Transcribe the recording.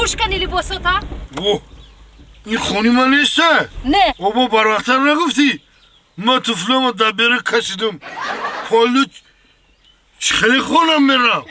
Пӯш кани либосота. О, ин хони ман неста? Не. Обо, барвақттар нагуфтӣ? Ман туфлама дар бера кашидам. Полу хеле хонам мерам.